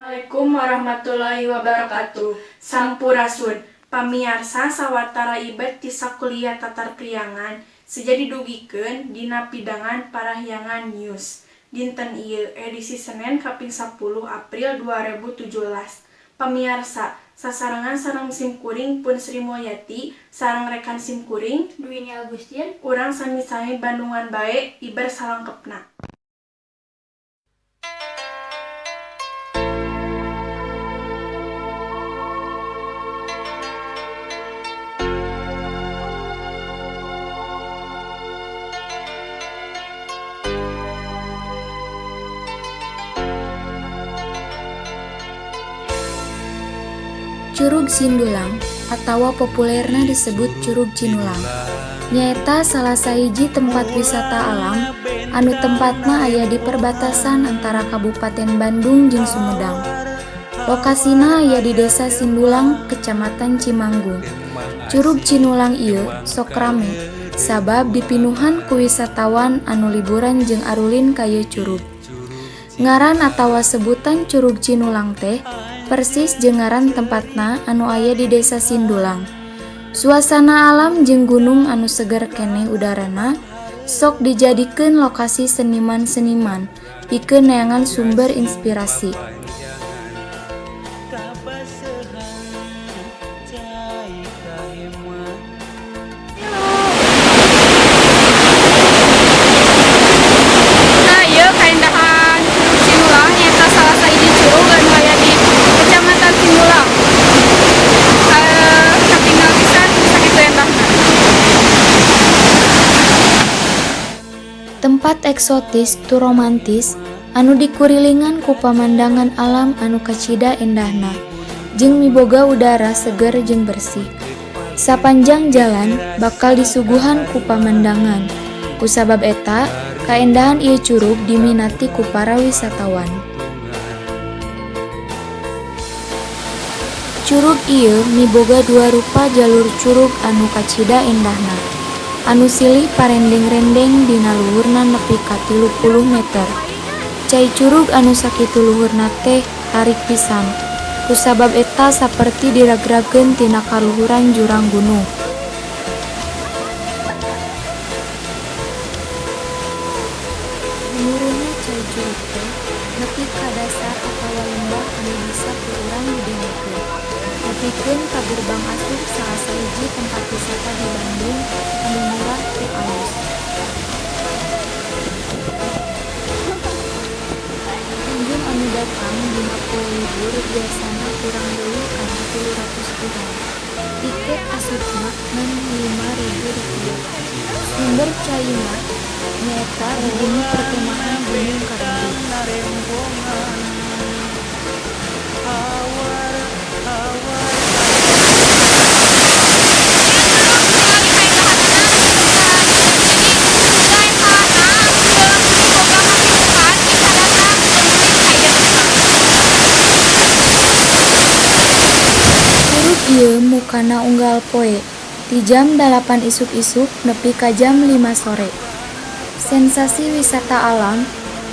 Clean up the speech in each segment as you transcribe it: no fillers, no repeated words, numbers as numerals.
Assalamualaikum warahmatullahi wabarakatuh. Sampurasun. Pamiarsa, sawatara ibet ti Sakuliah Tatar Priangan seja didugikeun dina pidangan Parahyangan News dinten ieu edisi Senen kaping 10 April 2017. Pamiarsa, sasarengan sareng simkuring Pun Sri Mulyati sareng rekan simkuring Dwini Agustin, urang sami-sami Bandungan bae iber salengkepna. Curug Sindulang atawa populerna disebut Curug Cinulang nyaeta salah sahiji tempat wisata alam anu tempatna aya di perbatasan antara Kabupaten Bandung jeung Sumedang. Lokasina aya di Desa Sindulang, Kecamatan Cimanggung. Curug Cinulang ieu sok rame sabab dipinuhan ku wisatawan anu liburan jeung arulin ka ieu curug. Ngaran atawa sebutan Curug Cinulang teh persis jeung ngaran tempatna anu aya di Desa Sindulang. Suasana alam jeung gunung anu seger keneh udarana sok dijadikeun lokasi seniman-seniman pikeun neangan sumber inspirasi. Nah, ieu kaindahan Curug Cinulang nyaeta salah sahiji curug anu aya di Kecamatan Sindulang. Katingal pisan sakitu endahna. Tempat eksotis tur romantis anu dikurilingan ku pamandangan alam anu kacida endahna jeung miboga udara seger jeung bersih. Sapanjang jalan bakal disuguhan ku pamandangan. Kusabab eta, kaendahan ieu curug diminati ku para wisatawan. Curug ieu miboga dua rupa jalur curug anu kacida endahna. Anu silih parendeng-rendeng dina luhurna nepi ka 30 meter. Cai curug anu sakitu luhurna teh tarik pisan. Kusabab eta saperti diragrageun tina kaluhuran jurang gunung. Gumuruhna cai curug teh nepi ka dasar atawa lembah anu bisa ku urang didengekeun. Nepikeun ka gerbang asup salah sahiji tempat wisata di Bandung anu murah tur alus. Pengunjung anu datang dina poe libur biasana kurang leuwih kana 300 urang. Tiket asupna ngan Rp5.000. Sumber caina nyaeta di bumi perkemahan Gunung Karendi. Curug ieu mukana unggal poe ti jam 8 isuk-isuk nepi ka jam 5 sore. Sensasi wisata alam,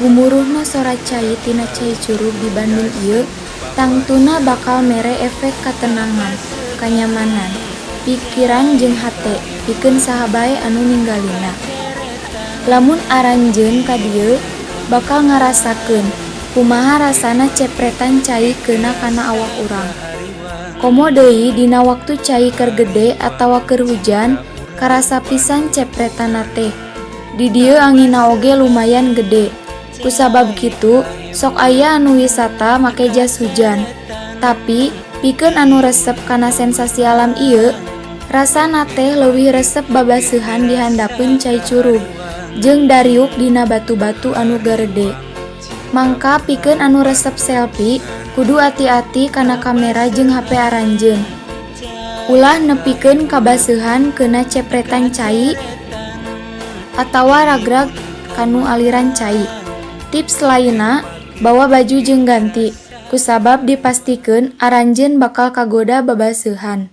gumuruhna sora cai tina cai curug di Bandung ieu tangtuna bakal mere efek katenangan, kanyamanan, pikiran jeung hate pikeun saha bae anu ninggalina. Lamun aranjeun ka dieu bakal ngarasakeun kumaha rasana cepretan cai keuna kana awak urang. Komo deui dina waktu cai keur gede atawa keur hujan karasa pisan cepretanna teh. Di dieu anginna oge lumayan gede. Kusabab kitu, sok aya anu wisata make jas hujan. Tapi pikeun anu resep kana sensasi alam ieu, rasana teh leuwih resep babaseuhan di handapeun cai curug jeung dariuk dina batu-batu anu garede. Mangka pikeun anu resep selfie, kudu ati-ati kana kamera jeung HP aranjeun. Ulah nepikeun kabaseuhan keuna cepretan cai atawa ragrag kanu aliran cai. Tips lainna, bawa baju jeung ganti, kusabab dipastikeun aranjeun bakal kagoda babaseuhan.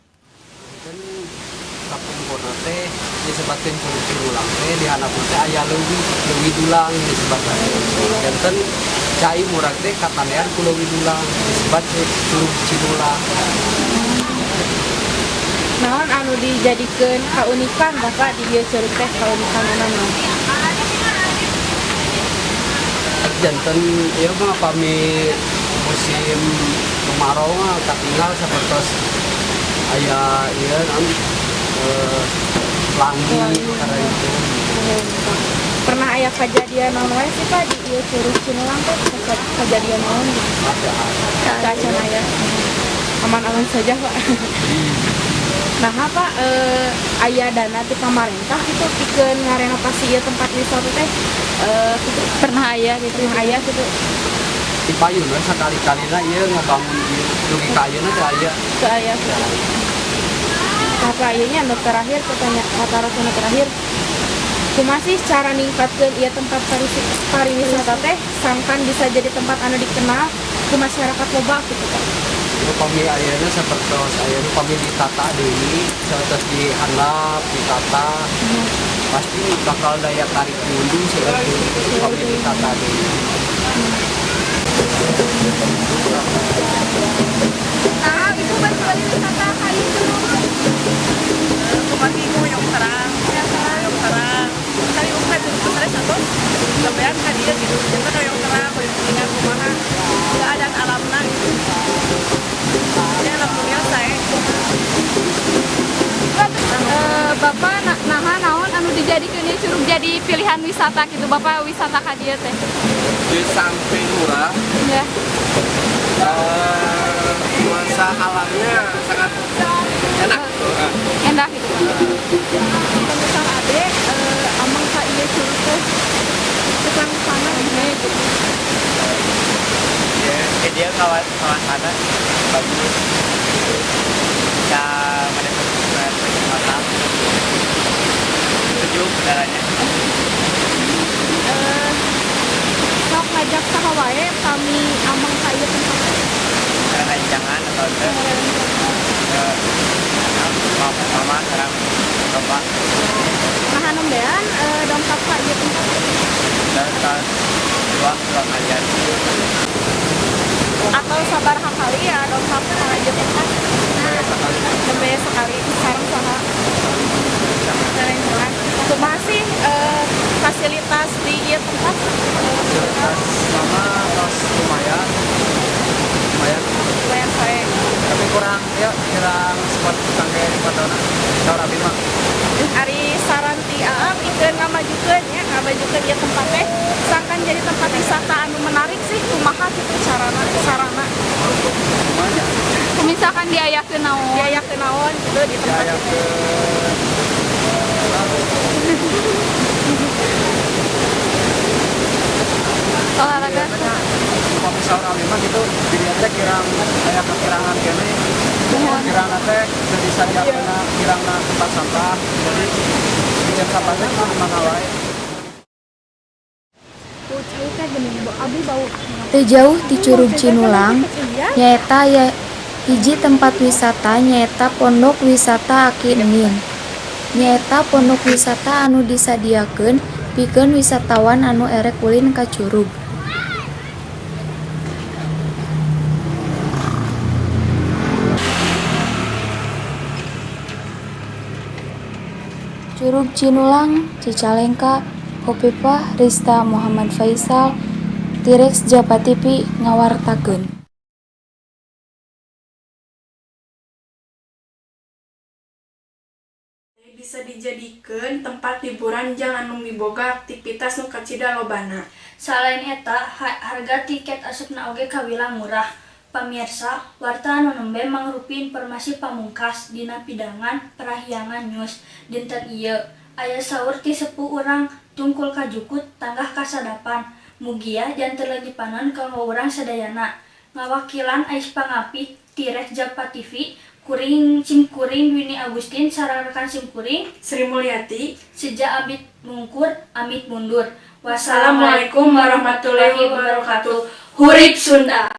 Kapungkurna teh disebatkeun Curug Cinulang teh di handapna teh aya leuwi, leuwi dulang disebatna teh. Janten Cai murag teh katandean ku Leuwi Dulang disebat Curug Cinulang. Naon anu dijadikeun kaunikan, Bapak, di ieu curug teh, kaunikanana naon? Janten ieu mah pami musim kemarau mah katinggal sapertos aya ieu naon pelangi karena itu. Pernah aya kejadian naon wae sih, Pak, di ieu Curug Cinulang teh, kejadian naon gitu? Ada. Acan aya. Aman-aman saja, Pak. Nah, apa aya dana ti pamarentah gitu pikeun ngarenovasi ieu tempat wisata teh gitu? Pernah aya gitu? Pernah aya gitu? Di payun we sakali-kalina ieu ngabangun ieu dugi ka ayeuna teh aya. Teu aya gitu. Apa ieu nya, anu terakhir pertanyaan kata anu terakhir, kumaha sih cara ningkatkeun ieu tempat pariwisata teh sangkan bisa jadi tempat anu dikenal ku masyarakat loba gitu, Pak? Itu pami ayeuna sapertos ayeuna pami ditata deui, sapertos di handap ditata, pasti bakal daya tarik pengunjung seperti pami ditata deui. Nah, Ibu bari wisata ka ieu curug. Kumaha, Ibu, hoyong terang, hoyong terang. Kali ibu kan curug besar satu, sampean ka dieu gitu. Janten hoyong terang, hoyong ingat kumaha keadaan alamna gitu. Ya, alhamdulillah saya. Bapak naha naon anu dijadikeun ieu curug jadi pilihan wisata gitu, Bapak wisata ka dieu teh? Di samping murah, nuansa alamnya sangat enak. Enak gitu. Pemirsa ade amang ka ieu curug teh kesan sana gimana gitu? Ya, dia kawasannya bagus, bisa menikmati kota, sejuk udaranya. Sok ngajak saha wae kami amang ka ieu tempat teh? Rencangan atau ke mama, mama sareng bapak. Nah, nembean dongkap ka ieu tempat teh? Dan tahun dua dua kalian. Atau sabaraha kali ya dongkap ka ieu tempat? Nembe sekali. Sareng saha? Sareng. Kumaha sih fasilitas di ieu tempat? Fasilitas mama tos lumayan lumayan. Lumayan sae. Tapi kurang ya, kurang spot kangge fotona saur abi mah. Ari saran ti Aa pikeun ngamajukeun ya, ngamajukeun ieu tempat teh sangkan jadi tempat wisata anu menarik sih, kumaha gitu carana, sarana? Lumayan. Misalkan diayakeun naon? Diayakeun naon gitu di tempat ya itu? Ke Olahraga. Upami saur abi mah gitu dilihat teh kirang aya kekirangan keneh, kirangna teh teu disadiakeun kirangna tempat sampah, jadi bikin sampah teh di mana wae. Teu jauh ti Curug Cinulang nyaeta aya hiji tempat wisata, nyaeta Pondok Wisata Aki Enin. Nyaeta pondok wisata anu disadiakeun pikeun wisatawan anu erek ulin ka curug. Curug Cinulang, Cicalengka, Hopipah Rista, Muhammad Faisal, Tirex Japa TV ngawartakeun. Bisa dijadikeun tempat hiburan jang anu miboga aktivitas nu kacida lobana. Salain eta, harga tiket asupna oge kawilang murah. Pamirsa, warta anu nembe mangrupi informasi pamungkas dina pidangan Parahyangan News dinten ieu. Aya saur ti sepuh urang, tungkul kajukut tanggah kasadapan. Mugia janten leungi panon kanggo urang sadayana. Ngawakilan Ais Pangapi Tirek Japa TV, kuring simkuring Winnie Agustin sareng rekan simkuring Sri Mulyati. Seja amit mungkur, amit mundur. Wassalamualaikum warahmatullahi wabarakatuh. Hurip Sunda.